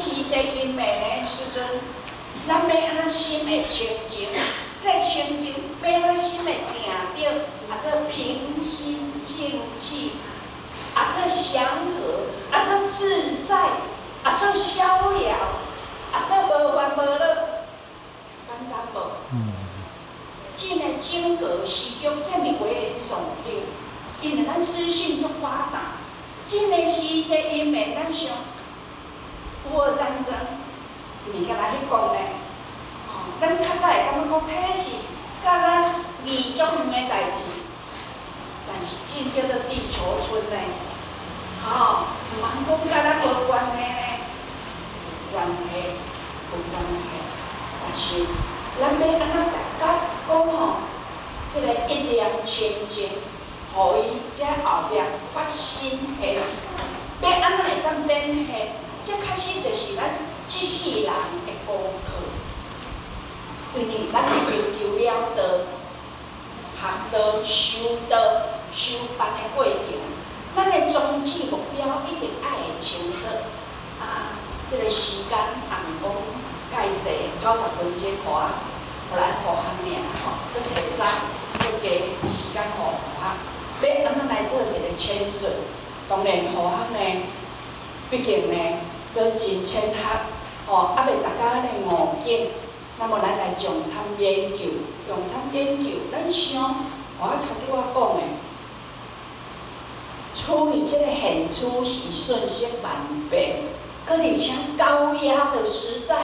時節因緣的時陣，咱欲按怎心會清淨？彼個清淨欲按怎心會定著，啊做平心靜氣，啊做祥和，啊做自在，啊做逍遙，啊做無煩無惱，簡單無？這个整個時局這麼危言聳聽，因為咱資訊足發達，這个時勢因緣，咱想烏俄戰爭，毋是干焦彼國呢？吼，咱較早會感覺講，彼是佮咱離足遠的代誌，但是這叫做地球村呢，吼，毋通講佮咱無關係呢，有關係，有關係，但是咱欲按怎逐工講吼，這個一念清淨，予伊這後壁發心現，欲按怎會當展現？這確實就是咱這世人的功課，因為咱已經求了道、學道、修道、修辦的過程，咱的宗旨目標一定愛會清楚。啊，這個時間也毋是講蓋濟，90分鐘予我，予咱護學爾吼，閣提早，閣加時間予護學，欲按怎來做一個淺說？當然護學呢，畢竟呢，閣真淺學，吼，猶未大家按呢誤解。那麼咱來重參研究，重參研究，咱想，我頭拄仔講的，處理這個現處是瞬息萬變，閣而且高壓的時代。